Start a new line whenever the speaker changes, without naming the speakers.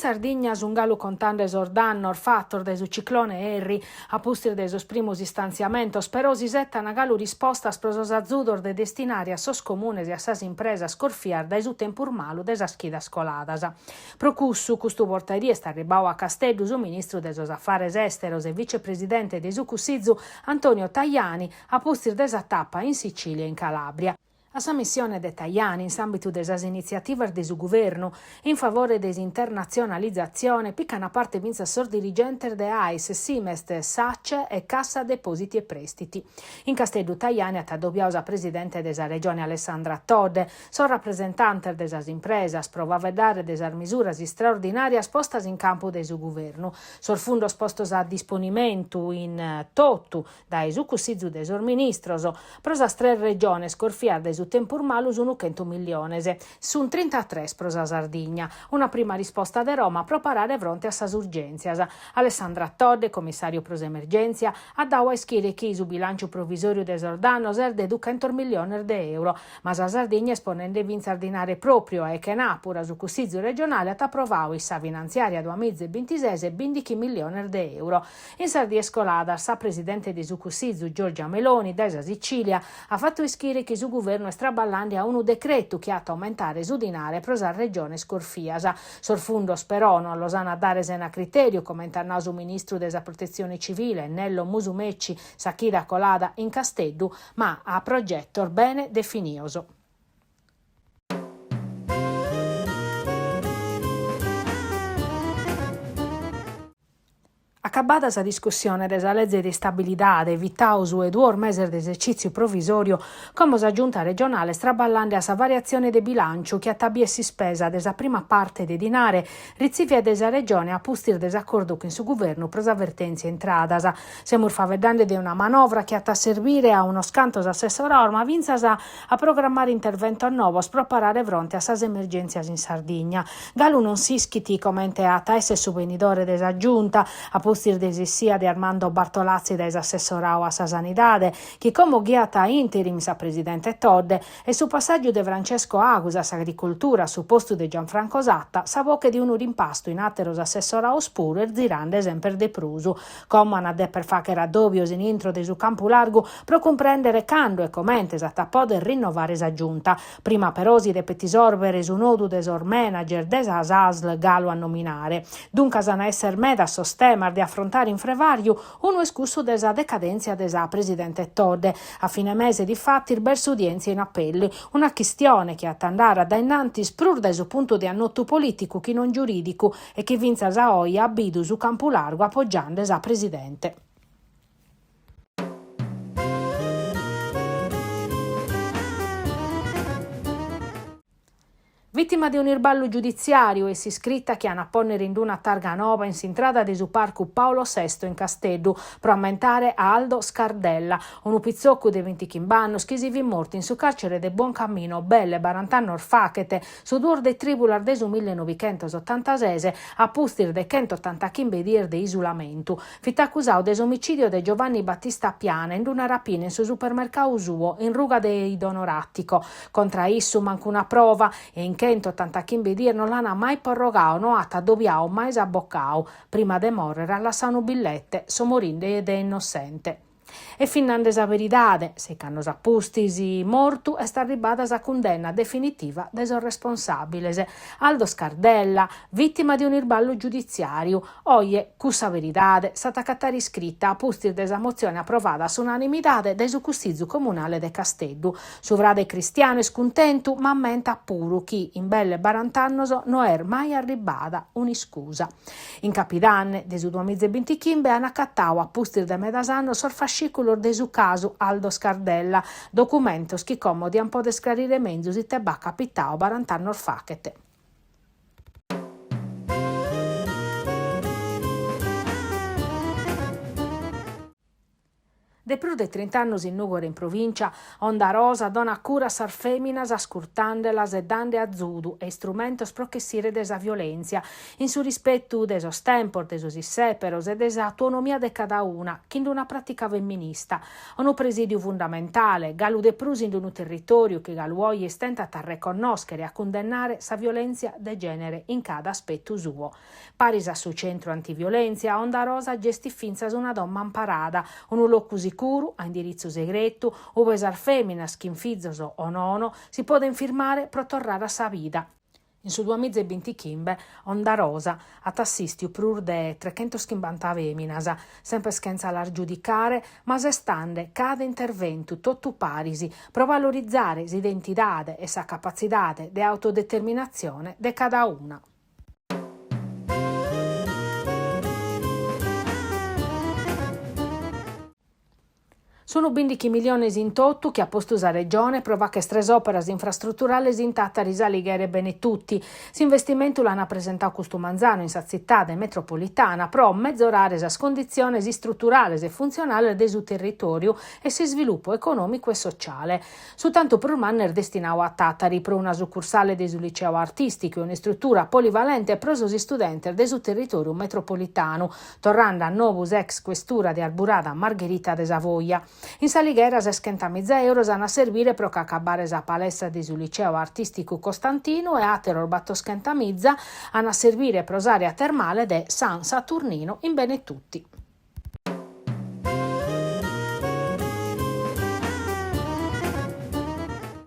Sardigna sunt galu contende sos dannos fatos dae su ciclone Harry. A pustis de sos primos istantziamentos, però, s'isetant galu rispostas pro sos azudos de destinare a sos comunes e a sas impresas corfias dae su tempus malu de sas chidas coladas. Pro cussu, custu bortaedie est arribbadu a Casteddu su ministru de sos Afares Èsteros e vicepresidente de su Cussizu, Antonio Tajani, a pustis de sa tapa in Sicìlia e in Calàbria. A sa missione de Tajani in s'àmbitu de sas initziativas de su guvernu in favore de s'internatzionalizatzione picant parte fintzas sos dirigentes de AIS, Simest, Sace e Cassa Depositi e Prestiti. In Casteddu Tajani at adobiadu sa presidente de sa Regione Alessandra Todde, sos rapresentantes de sas impresas pro faeddare de sas misuras istraordinàrias postas in campu dae su guvernu, sos fundos postos a disponimentu in totu dae su Cussizu de sos Ministros, pro sas tres regiones corfias dae su tempus malu sun chentu milliones, sun trintatres pro sa Sardigna. Una prima risposta de Roma pro parare fronte a sas urgèntzias. Alessandra Todde, commissàriu pro s'emergèntzia, at dadu a ischire chi su bilànciu provisòriu de sos dannos est de duchentos milliones de euro, ma sa Sardigna est ponende fintzas dinare pròpriu e chenàpura su Cussizu regionale at aprovadu in sa finantziària duamiza e bintises bìndighi milliones de euro. In sas dies coladas sa presidente de su Cussizu Giorgia Meloni dae sa Sicìlia at fatu ischire chi su guvernu est traballende a unu decretu chi at a aumentare su dinare pro sas regiones corfias. Sos fundos però non los an a dare sena critèriu, comente at nadu su ministru de sa Protetzione Civile Nello Musumeci sa chida colada in Casteddu, ma a progetos bene definidos. Acabada sa discussione de sa leze de istabilidade, evitadu su 'e duos meses de esercìtziu provisòriu, como sa Giunta regionale est traballende a sa variatzione de bilànciu chi at a bier s'ispesa de sa prima parte de dinare ritzivia dae sa Regione a pustis de s'acordu chin su Guvernu pro sa vertèntzia intradas. Semus faeddende de una manovra chi at a serbire a unos cantos assessorados ma fintzas a programmare interventos novos pro parare fronte a sas emergèntzias in Sardigna. Galu non s'ischit comente at a èssere su benidore de sa Giunta, a pustis de s'essia de Armando Bartolazzi dae s'assessoradu a sa Sanidade, chi como ghiat a interim sa presidente Todde, e su passàgiu de Francesco Agus a s'Agricoltura a su postu de Gianfranco Satta, sa boche de unu rimpastu in àteros assessorados puru est zirande semper de prus. Como an a deper fàghere addòbios in intro de su campu largu pro cumprèndere cando e comente s'at a pòdere rinnovare sa Giunta. Prima però si depet isòrbere su nodu de sos manager de sas ASL galu a nominare. Duncas an a èssere medas sos temas de afrontare in frevàriu, unu est cussu de sa decadèntzia de sa presidente Todde. A fine mese difatis b'est s'udièntzia in apellu, una chistione chi at a andare a dae in antis prus dae su puntu de annotu polìticu chi non giurìdicu e chi fintzas a oe at bidu su campu largu apogiende sa presidente. Vìtima de un'irballu giuditziàriu est s'iscrita chi an a pònnere in una targa noba in s'intrada de su parcu Paolo Sesto in Casteddu pro ammentare a Aldo Scardella, unu pitzocu de bintichimb'annos chi si fit mortu in su càrcere de Buoncammino belle barant'annos faghet, su duos de trìbulas de su millenobichentosotantases, a pustis de chentotantachimbe dies de isulamentu. Fit acusadu de s'omicìdiu de Giovanni Battista Piana in una rapina in su supermercadu suo in ruga de Donoratico. Contra a issu mancu una prova e in chentotantachimbe dies non l'ant mai porrogadu, no at adobiadu mai s'abocadu. Prima de mòrrere at lassadu unu billete, so morinde de innossente. E fit nande sa veridade, seich'annos a pustis mortu est arribbada sa cundenna definitiva de sos responsàbiles. Aldo Scardella, vìtima de un'irballu giuditziàriu. Oje, cussa veridade s'at a acatare iscrita a pustis de sa motzione aprovada a s'unanimidade dae su Cussizu Comunale de Casteddu. Su frade Cristiano est cuntentu, ma ammentat puru chi in belle barant'annos no est mai arribbada un'iscusa. In capidanne de su duamiza e bintichimbe an acatadu a pustis de medas annos sos fascìculos de su casu Aldo Scardella, documentos chi como dian poder scrarire menzus ite b'at capitadu barant'annos faghet. De prus de trint'annos in Nùgoro e in provìncia, Onda Rosa donat cura a sas fèminas ascurtàndelas e dande azudu e istrumentos pro ch'essire de sa violèntzia, in su rispetu de sos tempos, de sos issèperos e de s'autonomia de cada una, chin d'una pràtica feminista. Unu presìdiu fundamentale, galu de prus in unu territòriu chi galu oje istentat a reconnòschere e a cundennare sa violèntzia de gènere in cada aspetu suo. Paris a su Centru Antiviolèntzia, Onda Rosa gestit fintzas una domo amparada, unu locu sicuru, a indiritzu segretu, ube sas fèminas, chin fizos o nono, si podent firmare pro torrare a sa vida. In su duamiza e bintichimbe, Onda Rosa at assìstiu prus de trechentochimbanta fèminas, semper chentza las giudicare, ma sestande cada interventu totu paris pro valorizare s'identidade e sa capatzidade de autodeterminatzione de cada una. Sunu bindichi miliones in totu chi at postu sa Regione pro fagher tres òperas infrastruturales in Tàtari, S'Alighera e Benetutti. S'investimentu l'an presentadu custu manzanu in sa tzitade metropolitana pro mezorare sas conditziones istruturales e funtzionales de su territòriu e s'isvilupu econòmicu e sociale. Su tantu prus mannu est destinadu a Tàtari pro una sucursale de su liceu artìsticu e un'istrutura polivalente pro sos istudentes de su territòriu metropolitanu, torrende a nou s'ex questura de Arburada Margherita de Savoia. In S'Alighera seschentamiza euros an a servire pro ch'acabare sa palestra de su liceu artìsticu Costantinu e àteros batoschentamiza an a servire pro s'àrea termale de San Saturnino in Benetutti.